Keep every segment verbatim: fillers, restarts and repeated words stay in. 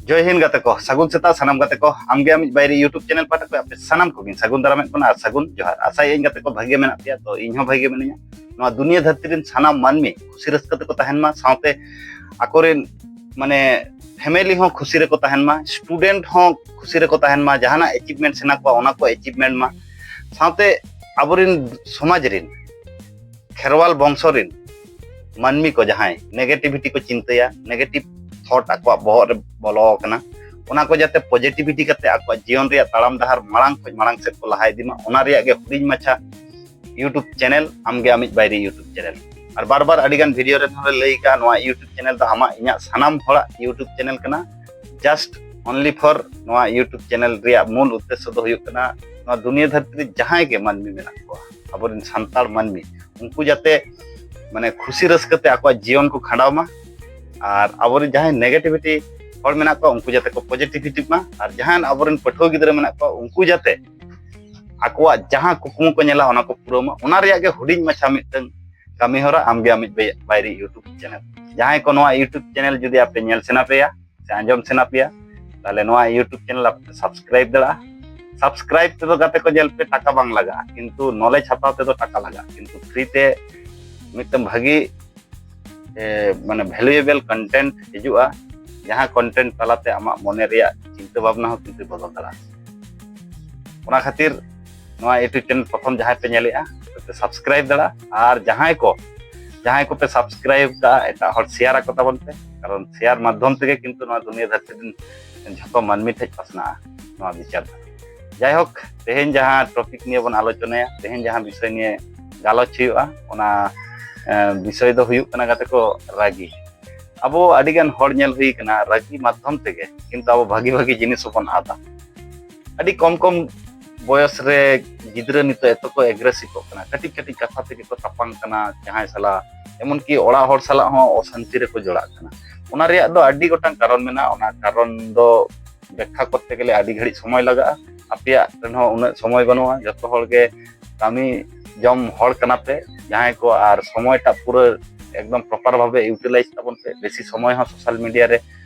ᱡᱚᱭ ᱦᱤᱱᱫ ᱜᱟᱛᱮ ᱠᱚ, ᱥᱟᱹᱜᱩᱱ ᱥᱮᱛᱟᱜ ᱥᱟᱱᱟᱢ ᱜᱟᱛᱮ ᱠᱚ᱾ ᱟᱢᱜᱮ ᱟᱢᱤᱡ ᱵᱟᱭᱨᱤ YouTube ᱪᱮᱱᱮᱞ ᱯᱟᱦᱴᱟ ᱠᱷᱚᱱ ᱟᱯᱮ ᱥᱟᱱᱟᱢ ᱠᱚᱜᱮᱧ ᱥᱟᱹᱜᱩᱱ ᱫᱟᱨᱟᱢᱮᱫ ᱵᱚᱱᱟ ᱟᱨ ᱥᱟᱹᱜᱩᱱ ᱡᱚᱦᱟᱨ᱾ ᱟᱥᱟᱭᱟᱹᱧ ᱜᱟᱛᱮ ᱠᱚ ᱵᱷᱟᱜᱮ ᱢᱮᱱᱟᱜ ᱯᱮᱭᱟ, ᱛᱚ ᱤᱧ ᱦᱚᱸ ᱵᱷᱟᱜᱮ ᱢᱤᱱᱟᱹᱧᱟ᱾ ᱱᱚᱣᱟ ᱫᱩᱱᱤᱭᱟᱹ ᱫᱷᱟᱹᱨᱛᱤ ᱨᱮᱱ ᱥᱟᱱᱟᱢ ᱢᱟᱹᱱᱢᱤ ᱠᱷᱩᱥᱤ ᱨᱟᱹᱥᱠᱟᱹ ᱛᱮᱠᱚ ᱛᱟᱦᱮᱱ ᱢᱟ, ᱥᱟᱶᱛᱮ ᱟᱠᱚᱨᱮᱱ ᱢᱟᱱᱮ ᱯᱷᱮᱢᱮᱞᱤ ᱦᱚᱸ ᱠᱷᱩᱥᱤ ᱨᱮᱠᱚ ᱛᱟᱦᱮᱱ ᱢᱟ, ᱥᱴᱩᱰᱮᱱᱴ ᱦᱚᱸ ᱠᱷᱩᱥᱤ ᱨᱮᱠᱚ ᱛᱟᱦᱮᱱ ᱢᱟ, ᱡᱟᱦᱟᱱᱟᱜ ᱮᱪᱤᱵᱷᱢᱮᱱᱴ ᱥᱟᱱᱟ ᱠᱚᱣᱟ ᱚᱱᱟ ᱠᱚ ᱮᱪᱤᱵᱷᱢᱮᱱᱴ ᱢᱟ, ᱥᱟᱶᱛᱮ ᱟᱵᱚᱨᱮᱱ ᱥᱚᱢᱟᱡᱽ ᱨᱮᱱ ᱠᱷᱮᱨᱣᱟᱞ ᱵᱚᱝᱥᱚ ᱨᱮᱱ ᱢᱟᱹᱱᱢᱤ ᱠᱚ ᱡᱟᱦᱟᱸᱭ ᱱᱮᱜᱮᱴᱤᱵᱷᱤᱴᱤ ᱠᱚ ᱪᱤᱱᱛᱟᱹᱭᱟ, ᱱᱮᱜᱮᱴᱤᱵᱷ ᱛᱷᱚᱴ ᱟᱠᱚᱣᱟᱜ ᱵᱚᱦᱚᱜ ᱨᱮ ᱵᱚᱞᱚ ᱟᱠᱟᱱᱟ, ᱚᱱᱟ ᱠᱚ ᱡᱟᱛᱮ ᱯᱚᱡᱤᱴᱤᱵᱷᱤᱴᱤ ᱠᱟᱛᱮ ᱟᱠᱚᱣᱟᱜ ᱡᱤᱭᱚᱱ ᱨᱮᱭᱟᱜ ᱛᱟᱲᱟᱢ ᱰᱟᱦᱟᱨ ᱢᱟᱲᱟᱝ ᱠᱷᱚᱱ ᱢᱟᱲᱟᱝ ᱥᱮᱫ ᱠᱚ ᱞᱟᱦᱟ ᱤᱫᱤ ᱢᱟ, ᱚᱱᱟ ᱨᱮᱭᱟᱜ ᱜᱮ ᱦᱩᱰᱤᱧ ᱢᱟᱪᱷᱟ YouTube ᱪᱮᱱᱮᱞ ᱟᱢᱜᱮ ᱟᱢᱤᱡ ᱵᱟᱭᱨᱤ YouTube ᱪᱮᱱᱮᱞ᱾ ᱟᱨ ᱵᱟᱨ ᱵᱟᱨ ᱟᱹᱰᱤ ᱜᱟᱱ ᱵᱷᱤᱰᱤᱭᱳ ᱨᱮ ᱦᱚᱸᱞᱮ ᱞᱟᱹᱭ ᱠᱟᱜᱼᱟ, ᱱᱚᱣᱟ YouTube ᱪᱮᱱᱮᱞ ᱫᱚ ᱟᱢᱟᱜ ᱤᱧᱟᱹᱜ ᱥᱟᱱᱟᱢ ᱦᱚᱲᱟᱜ YouTube ᱪᱮᱱᱮᱞ ᱠᱟᱱᱟ᱾ ᱡᱟᱥᱴ ᱚᱱᱞᱤ ᱯᱷᱚᱨ ᱱᱚᱣᱟ YouTube ᱪᱮᱱᱮᱞ ᱨᱮᱭᱟᱜ ᱢᱩᱞ ᱩᱫᱽᱫᱮᱥᱥᱚ ᱫᱚ ᱦᱩᱭᱩᱜ ᱠᱟᱱᱟ ᱱᱚᱣᱟ ᱫᱩᱱᱤᱭᱟᱹ ᱫᱷᱟᱹᱨᱛᱤ ᱨᱮ ᱡᱟᱦᱟᱸᱭ ᱜᱮ ᱢᱟᱹᱱᱢᱤ ᱢᱮᱱᱟᱜ ᱠᱚᱣᱟ, ᱟᱵᱚᱨᱮᱱ ᱥᱟᱱᱛᱟᱲ ᱢᱟᱹᱱᱢᱤ, ᱩᱱᱠᱩ ᱡᱟᱛᱮ ᱢᱟᱱᱮ ᱠᱷᱩᱥᱤ ᱨᱟᱹᱥᱠᱟᱹ ᱛᱮ ᱟᱠᱚᱣᱟᱜ ᱡᱤᱭᱚᱱ ᱠᱚ ᱠᱷᱟᱸᱰᱟᱣ ᱢᱟ᱾ ᱟᱨ ᱟᱵᱚᱨᱮᱱ ᱡᱟᱦᱟᱸᱭ ᱱᱮᱜᱮᱴᱤᱵᱷᱤᱴᱤ ᱦᱚᱲ ᱢᱮᱱᱟᱜ ᱠᱚᱣᱟ, ᱩᱱᱠᱩ ᱡᱟᱛᱮ ᱠᱚ ᱯᱚᱡᱤᱴᱤᱵᱷᱤᱴᱤ ᱢᱟ᱾ ᱟᱨ ᱡᱟᱦᱟᱸᱭ ᱟᱵᱚᱨᱮᱱ ᱯᱟᱹᱴᱷᱩᱣᱟᱹ ᱜᱤᱫᱽᱨᱟᱹ ᱢᱮᱱᱟᱜ ᱠᱚᱣᱟ, ᱩᱱᱠᱩ ᱡᱟᱛᱮ ᱟᱠᱚᱣᱟᱜ ᱡᱟᱦᱟᱸ ᱠᱩᱠᱢᱩ ᱠᱚ ᱧᱮᱞᱟ ᱚᱱᱟ ᱠᱚ ᱯᱩᱨᱟᱹᱣ ᱢᱟ, ᱚᱱᱟ ᱨᱮᱭᱟᱜ ᱜᱮ ᱦᱩᱰᱤᱧ ᱢᱟᱪᱷᱟ ᱢᱤᱫᱴᱟᱝ ᱠᱟᱹᱢᱤ ᱦᱚᱨᱟ ᱟᱢᱜᱮ ᱟᱢᱤᱡ ᱵᱟᱭ-, ᱵᱟᱭᱨᱤ YouTube ᱪᱮᱱᱮᱞ᱾ ᱡᱟᱦᱟᱸᱭ ᱠᱚ ᱱᱚᱣᱟ YouTube ᱪᱮᱱᱮᱞ ᱡᱩᱫᱤ ᱟᱯᱮ ᱧᱮᱞ ᱥᱟᱱᱟ ᱯᱮᱭᱟ ᱥᱮ ᱟᱸᱡᱚᱢ ᱥᱟᱱᱟ ᱯᱮᱭᱟ, ᱛᱟᱦᱞᱮ ᱱᱚᱣᱟ YouTube ᱪᱮᱱᱮᱞ ᱟᱯᱮ ᱯᱮ ᱥᱟᱵᱥᱠᱨᱟᱭᱤᱵ ᱫᱟᱲᱮᱭᱟᱜᱼᱟ᱾ ᱥᱟᱵᱥᱠᱨᱟᱭᱤᱵ ᱛᱮᱫᱚ ᱜᱟᱛᱮ ᱠᱚ ᱧᱮᱞ ᱯᱮ, ᱴᱟᱠᱟ ᱵᱟᱝ ᱞᱟᱜᱟᱜᱼᱟ, ᱠᱤᱱᱛᱩ ᱱᱚᱞᱮᱡᱽ ᱦᱟᱛᱟᱣ ᱛᱮᱫᱚ ᱴᱟᱠᱟ ᱞᱟᱜᱟᱜᱼᱟ, ᱠᱤᱱᱛᱩ ᱯᱷᱨᱤ ᱛᱮ ᱢᱤᱫᱴᱟᱝ ᱵᱷᱟᱹᱜᱤ ᱮ, ᱢᱟᱱᱮ ᱵᱷᱮᱞᱩᱭᱮᱵᱮᱞ ᱠᱚᱱᱴᱮᱱᱴ ᱦᱤᱡᱩᱜᱼᱟ, ᱡᱟᱦᱟᱸ ᱠᱚᱱᱴᱮᱱᱴ ᱛᱟᱞᱟᱛᱮ ᱟᱢᱟᱜ ᱢᱚᱱᱮ ᱨᱮᱭᱟᱜ ᱪᱤᱱᱛᱟᱹ ᱵᱷᱟᱵᱽᱱᱟ ᱦᱚᱸ ᱠᱤᱱᱛᱩ ᱵᱚᱫᱚᱞ ᱫᱟᱲᱮᱭᱟᱜᱼᱟ᱾ ᱚᱱᱟ ᱠᱷᱟᱹᱛᱤᱨ ᱱᱚᱣᱟ YouTube ᱪᱮᱱᱮᱞ ᱯᱨᱚᱛᱷᱚᱢ ᱡᱟᱦᱟᱸᱭ ᱯᱮ ᱧᱮᱞᱮᱜᱼᱟ, ᱯᱮ ᱥᱟᱵᱥᱠᱨᱟᱭᱤᱵ ᱫᱟᱲᱮᱭᱟᱜᱼᱟ᱾ ᱟᱨ ᱡᱟᱦᱟᱸᱭ ᱠᱚ, ᱡᱟᱦᱟᱸᱭ ᱠᱚᱯᱮ ᱥᱟᱵᱥᱠᱨᱟᱭᱤᱵ ᱠᱟᱜᱼᱟ, ᱮᱴᱟᱜ ᱦᱚᱲ ᱥᱮᱭᱟᱨ ᱟᱠᱚ ᱛᱟᱵᱚᱱ ᱯᱮ, ᱠᱟᱨᱚᱱ ᱥᱮᱭᱟᱨ ᱢᱟᱫᱽᱫᱷᱚᱢ ᱛᱮᱜᱮ ᱠᱤᱱᱛᱩ ᱱᱚᱣᱟ ᱫᱩᱱᱤᱭᱟᱹ ᱫᱷᱟᱹᱨᱛᱤ ᱨᱮᱱ ᱡᱷᱚᱛᱚ ᱢᱟᱹᱱᱢᱤ ᱴᱷᱮᱱ ᱯᱟᱥᱱᱟᱜᱼᱟ ᱱᱚᱣᱟ ᱵᱤᱪᱟᱨ ᱫᱚ᱾ ᱡᱟᱭᱦᱳᱠ, ᱛᱮᱦᱮᱧ ᱡᱟᱦᱟᱸ ᱴᱚᱯᱤᱠ ᱱᱤᱭᱮ ᱵᱚᱱ ᱟᱞᱳᱪᱚᱱᱟᱭᱟ, ᱛᱮᱦᱮᱧ ᱡᱟᱦᱟᱸ ᱵᱤᱥᱚᱭ ᱱᱤᱭᱮ ᱜᱟᱞᱚᱪ ᱦᱩᱭᱩᱜᱼᱟ, ᱚᱱᱟ, ᱮ, ᱵᱤᱥᱚᱭ ᱫᱚ ᱦᱩᱭᱩᱜ ᱠᱟᱱᱟ ᱜᱟᱛᱮ ᱠᱚ, ᱨᱟᱹᱜᱤ᱾ ᱟᱵᱚ ᱟᱹᱰᱤᱜᱟᱱ ᱦᱚᱲ ᱧᱮᱞ ᱦᱩᱭ ᱠᱟᱱᱟ, ᱨᱟᱹᱜᱤ ᱢᱟᱫᱽᱫᱷᱚᱢ ᱛᱮᱜᱮ ᱠᱤᱱᱛᱩ ᱟᱵᱚ ᱵᱷᱟᱹᱜᱤ ᱵᱷᱟᱹᱜᱤ ᱡᱤᱱᱤᱥ ᱦᱚᱸᱵᱚᱱ ᱟᱫᱟ᱾ ᱟᱹᱰᱤ ᱠᱚᱢ ᱠᱚᱢ ᱵᱚᱭᱚᱥ ᱨᱮ ᱜᱤᱫᱽᱨᱟᱹ ᱱᱤᱛᱚᱜ ᱮᱛᱚ ᱠᱚ ᱮᱜᱽᱨᱮᱥᱤᱵᱷᱚᱜ ᱠᱟᱱᱟ, ᱠᱟᱹᱴᱤᱡ ᱠᱟᱹᱴᱤᱡ ᱠᱟᱛᱷᱟ ᱛᱮᱜᱮ ᱠᱚ ᱛᱟᱯᱟᱢ ᱠᱟᱱᱟ ᱡᱟᱦᱟᱸᱭ ᱥᱟᱞᱟᱜ, ᱮᱢᱚᱱᱠᱤ ᱚᱲᱟᱜ ᱦᱚᱲ ᱥᱟᱞᱟᱜ ᱦᱚᱸ ᱚᱥᱟᱱᱛᱤ ᱨᱮᱠᱚ ᱡᱚᱲᱟᱜ ᱠᱟᱱᱟ᱾ ᱚᱱᱟ ᱨᱮᱭᱟᱜ ᱫᱚ ᱟᱹᱰᱤ ᱜᱚᱴᱟᱝ ᱠᱟᱨᱚᱱ ᱢᱮᱱᱟᱜᱼᱟ᱾ ᱚᱱᱟ ᱠᱟᱨᱚᱱ ᱫᱚ ᱵᱮᱠᱠᱷᱟ ᱠᱚᱨᱛᱮ ᱜᱮᱞᱮ ᱟᱹᱰᱤ ᱜᱷᱟᱹᱲᱤᱡ ᱥᱚᱢᱚᱭ ᱞᱟᱜᱟᱜᱼᱟ᱾ ᱟᱯᱮᱭᱟᱜ ᱴᱷᱮᱱ ᱦᱚᱸ ᱩᱱᱟᱹᱜ ᱥᱚᱢᱚᱭ ᱵᱟᱹᱱᱩᱜᱼᱟ, ᱡᱚᱛᱚ ᱦᱚᱲ ᱜᱮ ᱠᱟᱹᱢᱤ ᱡᱚᱢ ᱦᱚᱲ ᱠᱟᱱᱟ ᱯᱮ ᱡᱟᱦᱟᱸᱭ ᱠᱚ, ᱟᱨ ᱥᱚᱢᱚᱭᱴᱟᱜ ᱯᱩᱨᱟᱹ ᱮᱠᱫᱚᱢ ᱯᱨᱚᱯᱟᱨ ᱵᱷᱟᱵᱮ ᱤᱭᱩᱴᱤᱞᱟᱭᱤᱡᱽ ᱛᱟᱵᱚᱱ ᱯᱮ᱾ ᱵᱮᱥᱤ ᱥᱚᱢᱚᱭ ᱦᱚᱸ ᱥᱳᱥᱟᱞ ᱢᱤᱰᱤᱭᱟ ᱨᱮ,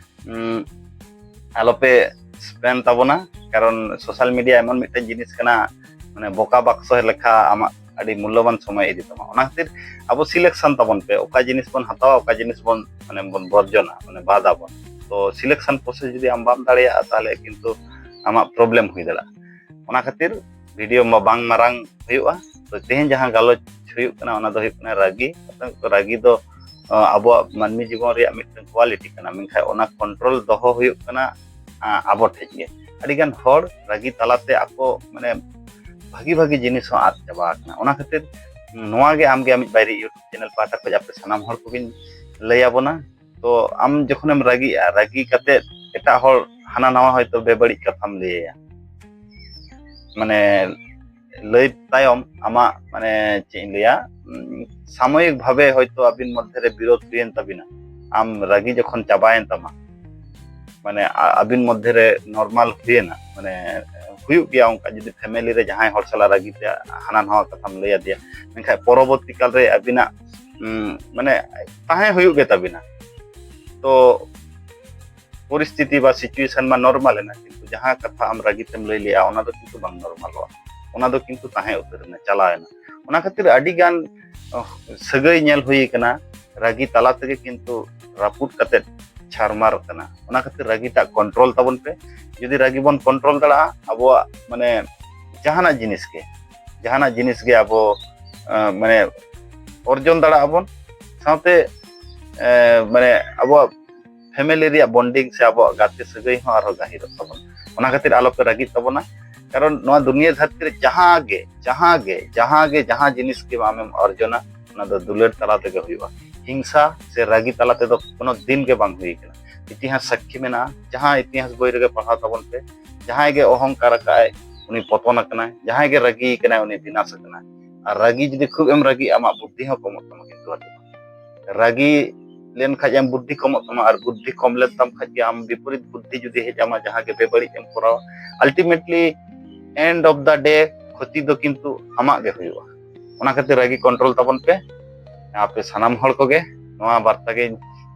ᱩᱸ, ᱟᱞᱚᱯᱮ ᱥᱯᱮᱱ ᱛᱟᱵᱚᱱᱟ᱾ ᱠᱟᱨᱚᱱ ᱥᱳᱥᱟᱞ ᱢᱤᱰᱤᱭᱟ ᱮᱢᱚᱱ ᱢᱤᱫᱴᱮᱱ ᱡᱤᱱᱤᱥ ᱠᱟᱱᱟ, ᱢᱟᱱᱮ ᱵᱚᱠᱟ ᱵᱟᱠᱥᱚ ᱞᱮᱠᱟ ᱟᱢᱟᱜ ᱟᱹᱰᱤ ᱢᱩᱞᱞᱚᱵᱟᱱ ᱥᱚᱢᱚᱭ ᱤᱫᱤ ᱛᱟᱢᱟ᱾ ᱚᱱᱟ ᱠᱷᱟᱹᱛᱤᱨ ᱟᱵᱚ ᱥᱤᱞᱮᱠᱥᱚᱱ ᱛᱟᱵᱚᱱ ᱯᱮ, ᱚᱠᱟ ᱡᱤᱱᱤᱥ ᱵᱚᱱ ᱦᱟᱛᱟᱣᱟ, ᱚᱠᱟ ᱡᱤᱱᱤᱥ ᱵᱚᱱ, ᱢᱟᱱᱮ ᱵᱚᱱ ᱵᱚᱨᱡᱚᱱᱟ, ᱢᱟᱱᱮ ᱵᱟᱫ ᱟᱵᱚᱱ᱾ ᱛᱚ ᱥᱤᱞᱮᱠᱥᱚᱱ ᱯᱨᱚᱥᱮᱥ ᱡᱩᱫᱤ ᱟᱢ ᱵᱟᱢ ᱫᱟᱲᱮᱭᱟᱜᱼᱟ, ᱛᱟᱦᱚᱞᱮ ᱠᱤᱱᱛᱩ ᱟᱢᱟᱜ ᱯᱨᱚᱵᱞᱮᱢ ᱦᱩᱭ ᱫᱟᱲᱮᱭᱟᱜᱼᱟ᱾ ᱚᱱᱟ ᱠᱷᱟᱹᱛᱤᱨ ᱵᱷᱤᱰᱤᱭᱳ ᱢᱟ ᱵᱟᱝ ᱢᱟᱨᱟᱝ ᱦᱩᱭᱩᱜᱼᱟ᱾ ᱛᱚ ᱛᱮᱦᱮᱧ ᱡᱟᱦᱟᱸ ᱜᱟᱞᱚᱪ ᱦᱩᱭᱩᱜ ᱠᱟᱱᱟ, ᱚᱱᱟ ᱫᱚ ᱦᱩᱭᱩᱜ ᱠᱟᱱᱟ ᱨᱟᱹᱜᱤ᱾ ᱨᱟᱹᱜᱤ ᱫᱚ ᱟᱵᱚᱣᱟᱜ ᱢᱟᱹᱱᱢᱤ ᱡᱤᱵᱚᱱ ᱨᱮᱭᱟᱜ ᱢᱤᱫᱴᱟᱝ ᱠᱳᱣᱟᱞᱤᱴᱤ ᱠᱟᱱᱟ, ᱢᱮᱱᱠᱷᱟᱱ ᱚᱱᱟ ᱠᱚᱱᱴᱨᱳᱞ ᱫᱚᱦᱚ ᱦᱩᱭᱩᱜ ᱠᱟᱱᱟ ᱟᱵᱚ ᱴᱷᱮᱱ ᱜᱮ᱾ ᱟᱹᱰᱤᱜᱟᱱ ᱦᱚᱲ ᱨᱟᱹᱜᱤ ᱛᱟᱞᱟᱛᱮ ᱟᱠᱚ, ᱢᱟᱱᱮ, ᱵᱷᱟᱹᱜᱤ ᱵᱷᱟᱹᱜᱤ ᱡᱤᱱᱤᱥ ᱦᱚᱸ ᱟᱫ ᱪᱟᱵᱟ ᱟᱠᱟᱱᱟ᱾ ᱚᱱᱟ ᱠᱷᱟᱹᱛᱤᱨ ᱱᱚᱣᱟ ᱜᱮ ᱟᱢᱜᱮ ᱟᱢᱤᱡ ᱵᱟᱭᱨᱤ YouTube ᱪᱮᱱᱮᱞ ᱯᱟᱦᱴᱟ ᱠᱷᱚᱱ ᱟᱯᱮ ᱥᱟᱱᱟᱢ ᱦᱚᱲ ᱠᱚᱜᱮᱧ ᱞᱟᱹᱭ ᱟᱵᱚᱱᱟ᱾ ᱛᱚ ᱟᱢ ᱡᱚᱠᱷᱚᱱᱮᱢ ᱨᱟᱹᱜᱤᱜᱼᱟ, ᱨᱟᱹᱜᱤ ᱠᱟᱛᱮ ᱮᱴᱟᱜ ᱦᱚᱲ ᱦᱟᱱᱟ ᱱᱟᱣᱟ ᱦᱚᱭᱛᱳ ᱵᱮᱵᱟᱹᱲᱤᱡ ᱠᱟᱛᱷᱟᱢ ᱞᱟᱹᱭ ᱟᱭᱟ, ᱢᱟᱱᱮ ᱞᱟᱹᱭ ᱛᱟᱭᱚᱢ ᱟᱢᱟᱜ, ᱢᱟᱱᱮ ᱪᱮᱫ ᱤᱧ ᱞᱟᱹᱭᱟ, ᱥᱟᱢᱚᱭᱤᱠ ᱵᱷᱟᱵᱮ ᱦᱚᱭᱛᱳ ᱟᱹᱵᱤᱱ ᱢᱚᱫᱽᱫᱷᱮ ᱨᱮ ᱵᱤᱨᱳᱫ ᱦᱩᱭᱮᱱ ᱛᱟᱵᱤᱱᱟ, ᱟᱢ ᱨᱟᱹᱜᱤ ᱡᱚᱠᱷᱚᱱ ᱪᱟᱵᱟᱭᱮᱱ ᱛᱟᱢᱟ, ᱢᱟᱱᱮ ᱟᱹᱵᱤᱱ ᱢᱚᱫᱽᱫᱷᱮ ᱨᱮ ᱱᱚᱨᱢᱟᱞ ᱦᱩᱭᱮᱱᱟ, ᱢᱟᱱᱮ ᱦᱩᱭᱩᱜ ᱜᱮᱭᱟ ᱚᱱᱠᱟ, ᱡᱩᱫᱤ ᱯᱷᱮᱢᱮᱞᱤ ᱨᱮ ᱡᱟᱦᱟᱸᱭ ᱦᱚᱲ ᱥᱟᱞᱟᱜ ᱨᱟᱹᱜᱤ ᱛᱮ ᱦᱟᱱᱟ ᱱᱟᱣᱟ ᱠᱟᱛᱷᱟᱢ ᱞᱟᱹᱭ ᱟᱫᱮᱭᱟ, ᱢᱮᱱᱠᱷᱟᱱ ᱯᱚᱨᱚᱵᱚᱨᱛᱤ ᱠᱟᱞ ᱨᱮ ᱟᱹᱵᱤᱱᱟᱜ ᱢᱟᱱᱮ ᱛᱟᱦᱮᱸ ᱦᱩᱭᱩᱜ ᱜᱮ ᱛᱟᱵᱤᱱᱟ᱾ ᱛᱚ ᱯᱚᱨᱤᱥᱛᱷᱤᱛᱤ ᱵᱟ ᱥᱤᱪᱩᱭᱮᱥᱚᱱ ᱢᱟ ᱱᱚᱨᱢᱟᱞ ᱮᱱᱟ, ᱠᱤᱱᱛᱩ ᱡᱟᱦᱟᱸ ᱠᱟᱛᱷᱟ ᱟᱢ ᱨᱟᱹᱜᱤ ᱛᱮᱢ ᱞᱟᱹᱭ ᱞᱮᱜᱼᱟ, ᱚᱱᱟ ᱫᱚ ᱠᱤᱱᱛᱩ ᱵᱟᱝ ᱱᱚᱨᱢᱟᱞᱚᱜᱼᱟ, ᱚᱱᱟ ᱫᱚ ᱠᱤᱱᱛᱩ ᱛᱟᱦᱮᱸ ᱩᱛᱟᱹᱨ ᱮᱱᱟ, ᱪᱟᱞᱟᱣ ᱮᱱᱟ᱾ ᱚᱱᱟ ᱠᱷᱟᱹᱛᱤᱨ ᱟᱹᱰᱤ ᱜᱟᱱ ᱥᱟᱹᱜᱟᱹᱭ ᱧᱮᱞ ᱦᱩᱭ ᱠᱟᱱᱟ, ᱨᱟᱹᱜᱤ ᱛᱟᱞᱟ ᱛᱮᱜᱮ ᱠᱤᱱᱛᱩ ᱨᱟᱹᱯᱩᱫ ᱠᱟᱛᱮ ᱪᱷᱟᱨᱢᱟᱨ ᱠᱟᱱᱟ᱾ ᱚᱱᱟ ᱠᱷᱟᱹᱛᱤᱨ ᱨᱟᱹᱜᱤᱴᱟᱜ ᱠᱚᱱᱴᱨᱳᱞ ᱛᱟᱵᱚᱱ ᱯᱮ᱾ ᱡᱩᱫᱤ ᱨᱟᱹᱜᱤ ᱵᱚᱱ ᱠᱚᱱᱴᱨᱳᱞ ᱫᱟᱲᱮᱭᱟᱜᱼᱟ, ᱟᱵᱚᱣᱟᱜ ᱢᱟᱱᱮ ᱡᱟᱦᱟᱱᱟᱜ ᱡᱤᱱᱤᱥ ᱜᱮ, ᱡᱟᱦᱟᱱᱟᱜ ᱡᱤᱱᱤᱥ ᱜᱮ ᱟᱵᱚ ᱢᱟᱱᱮ ᱚᱨᱡᱚᱱ ᱫᱟᱲᱮᱭᱟᱜᱼᱟ ᱵᱚᱱ᱾ ᱥᱟᱶᱛᱮ ᱢᱟᱱᱮ ᱟᱵᱚᱣᱟᱜ ᱯᱷᱮᱢᱮᱞᱤ ᱨᱮᱭᱟᱜ ᱵᱚᱱᱰᱤᱝ ᱥᱮ ᱟᱵᱚᱣᱟᱜ ᱜᱟᱛᱮ ᱥᱟᱹᱜᱟᱹᱭ ᱦᱚᱸ ᱟᱨᱦᱚᱸ ᱜᱟᱹᱦᱤᱨᱚᱜ ᱛᱟᱵᱚᱱᱟ᱾ ᱚᱱᱟ ᱠᱷᱟᱹᱛᱤᱨ ᱟᱞᱚᱯᱮ ᱨᱟᱹᱜᱤᱜ ᱛᱟᱵᱚᱱᱟ, ᱠᱟᱨᱚᱱ ᱱᱚᱣᱟ ᱫᱩᱱᱤᱭᱟᱹ ᱫᱷᱟᱹᱨᱛᱤ ᱨᱮ ᱡᱟᱦᱟᱸ ᱜᱮ, ᱡᱟᱦᱟᱸ ᱜᱮ, ᱡᱟᱦᱟᱸ ᱜᱮ, ᱡᱟᱦᱟᱸ ᱡᱤᱱᱤᱥ ᱜᱮ ᱟᱢᱮᱢ ᱚᱨᱡᱚᱱᱟ, ᱚᱱᱟ ᱫᱚ ᱫᱩᱞᱟᱹᱲ ᱛᱟᱞᱟ ᱛᱮᱜᱮ ᱦᱩᱭᱩᱜᱼᱟ᱾ ᱦᱤᱝᱥᱟ ᱥᱮ ᱨᱟᱹᱜᱤ ᱛᱟᱞᱟ ᱛᱮᱫᱚ ᱠᱳᱱᱳ ᱫᱤᱱ ᱜᱮ ᱵᱟᱝ ᱦᱩᱭ ᱠᱟᱱᱟ᱾ ᱤᱛᱤᱦᱟᱥ ᱥᱟᱹᱠᱷᱤ ᱢᱮᱱᱟᱜᱼᱟ, ᱡᱟᱦᱟᱸ ᱤᱛᱤᱦᱟᱥ ᱵᱳᱭ ᱨᱮᱜᱮ ᱯᱟᱲᱦᱟᱣ ᱛᱟᱵᱚᱱ ᱯᱮ, ᱡᱟᱦᱟᱸᱭ ᱜᱮ ᱚᱦᱚᱝᱠᱟᱨ ᱟᱠᱟᱫᱼᱟᱭ, ᱩᱱᱤ ᱯᱚᱛᱚᱱ ᱟᱠᱟᱱᱟᱭ, ᱡᱟᱦᱟᱸᱭ ᱜᱮ ᱨᱟᱹᱜᱤ ᱠᱟᱱᱟᱭ, ᱩᱱᱤ ᱵᱤᱱᱟᱥ ᱟᱠᱟᱱᱟᱭ᱾ ᱟᱨ ᱨᱟᱹᱜᱤ ᱡᱩᱫᱤ ᱠᱷᱩᱵ ᱮᱢ ᱨᱟᱹᱜᱤᱜᱼᱟ, ᱟᱢᱟᱜ ᱵᱩᱫᱽᱫᱷᱤ ᱦᱚᱸ ᱠᱚᱢᱚᱜ ᱛᱟᱢᱟ᱾ ᱠᱤᱱᱛᱩ ᱟᱨ ᱨᱟᱹᱜᱤ ᱞᱮᱱᱠᱷᱟᱡ ᱮᱢ ᱵᱩᱫᱽᱫᱷᱤ ᱠᱚᱢᱚᱜ ᱛᱟᱢᱟ, ᱟᱨ ᱵᱩᱫᱽᱫᱷᱤ ᱠᱚᱢ ᱞᱮᱱ ᱛᱟᱢ ᱠᱷᱟᱡ ᱜᱮ ᱟᱢ ᱵᱤᱯᱚᱨᱤᱛ ᱵᱩᱫᱽᱫᱷᱤ ᱡᱩᱫᱤ ᱦᱮᱡ ᱟᱢᱟ, ᱡᱟᱦᱟᱸ ᱜᱮ ᱵᱮᱵᱟᱹᱲᱤᱡ ᱮᱢ ᱠᱚᱨᱟᱣᱟ, ᱟᱞᱴᱤᱢᱮᱴᱞᱤ ᱮᱱᱰ ᱚᱯᱷ ᱫᱟ ᱰᱮ ᱠᱷᱚᱛᱤ ᱫᱚ ᱠᱤᱱᱛᱩ ᱟᱢᱟᱜ ᱜᱮ ᱦᱩᱭᱩᱜᱼᱟ᱾ ᱚᱱᱟ ᱠᱷᱟᱹᱛᱤᱨ ᱨᱟᱹᱜᱤ ᱠᱚᱱᱴᱨᱳᱞ ᱛᱟᱵᱚᱱ ᱯᱮ ᱟᱯᱮ ᱥᱟᱱᱟᱢ ᱦᱚᱲ ᱠᱚᱜᱮ᱾ ᱱᱚᱣᱟ ᱵᱟᱨᱛᱟ ᱜᱮ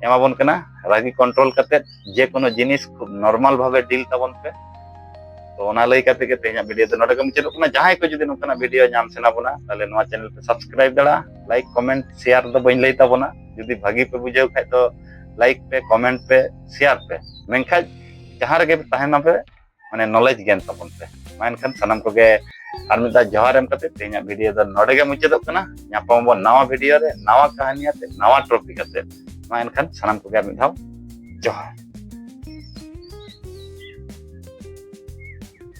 ᱮᱢᱟᱵᱚᱱ ᱠᱟᱱᱟ᱾ ᱨᱟᱹᱜᱤ ᱠᱚᱱᱴᱨᱳᱞ ᱠᱟᱛᱮ ᱡᱮ ᱠᱳᱱᱳ ᱡᱤᱱᱤᱥ ᱠᱷᱩᱵ ᱱᱚᱨᱢᱟᱞ ᱵᱷᱟᱵᱮ ᱰᱤᱞ ᱛᱟᱵᱚᱱ ᱯᱮ᱾ ᱛᱚ ᱚᱱᱟ ᱞᱟᱹᱭ ᱠᱟᱛᱮ ᱜᱮ ᱛᱮᱦᱮᱧᱟᱜ ᱵᱷᱤᱰᱤᱭᱳ ᱫᱚ ᱱᱚᱰᱮ ᱜᱮ ᱢᱩᱪᱟᱹᱫᱚᱜ ᱠᱟᱱᱟ᱾ ᱡᱟᱦᱟᱸᱭ ᱠᱚ ᱡᱩᱫᱤ ᱱᱚᱝᱠᱟᱱᱟᱜ ᱵᱷᱤᱰᱤᱭᱳ ᱧᱟᱢ ᱥᱟᱱᱟ ᱵᱚᱱᱟ, ᱛᱟᱦᱚᱞᱮ ᱱᱚᱣᱟ ᱪᱮᱱᱮᱞ ᱯᱮ ᱥᱟᱵᱥᱠᱨᱟᱭᱤᱵ ᱫᱟᱲᱮᱭᱟᱜᱼᱟ᱾ ᱞᱟᱭᱤᱠ, ᱠᱚᱢᱮᱱᱴ, ᱥᱮᱭᱟᱨ ᱫᱚ ᱵᱟᱹᱧ ᱞᱟᱹᱭ ᱛᱟᱵᱚᱱᱟ᱾ ᱡᱩᱫᱤ ᱵᱷᱟᱹᱜᱤ ᱯᱮ ᱵᱩᱡᱷᱟᱹᱣ ᱠᱷᱟᱡ ᱫᱚ ᱞᱟᱭᱤᱠ ᱯᱮ, ᱠᱚᱢᱮᱱᱴ ᱯᱮ, ᱥᱮᱭᱟᱨ ᱯᱮ, ᱢᱮᱱᱠᱷᱟᱱ ᱡᱟᱦᱟᱸ ᱨᱮᱜᱮ ᱯᱮ ᱛᱟᱦᱮᱱᱟ ᱯᱮ, ᱢᱟᱱᱮ ᱱᱚᱞᱮᱡᱽ ᱜᱮᱱ ᱛᱟᱵᱚᱱ ᱯᱮ᱾ ᱢᱟ ᱮᱱᱠᱷᱟᱱ ᱥᱟᱱᱟᱢ ᱠᱚᱜᱮ ᱟᱨ ᱢᱤᱫ ᱫᱷᱟᱣ ᱡᱚᱦᱟᱨ ᱮᱢ ᱠᱟᱛᱮ ᱛᱮᱦᱮᱧᱟᱜ ᱵᱷᱤᱰᱤᱭᱳ ᱫᱚ ᱱᱚᱰᱮ ᱜᱮ ᱢᱩᱪᱟᱹᱫᱚᱜ ᱠᱟᱱᱟ᱾ ᱧᱟᱯᱟᱢ ᱟᱵᱚᱱ ᱱᱟᱣᱟ ᱵᱷᱤᱰᱤᱭᱳ ᱨᱮ, ᱱᱟᱣᱟ ᱠᱟᱹᱦᱱᱤ ᱟᱛᱮ, ᱱᱟᱣᱟ ᱴᱚᱯᱤᱠ ᱟᱛᱮ᱾ ᱢᱟ ᱮᱱᱠᱷᱟᱱ ᱥᱟᱱᱟᱢ ᱠᱚᱜᱮ ᱟᱨ ᱢᱤᱫ ᱫᱷᱟᱣ ᱡᱚᱦᱟᱨ᱾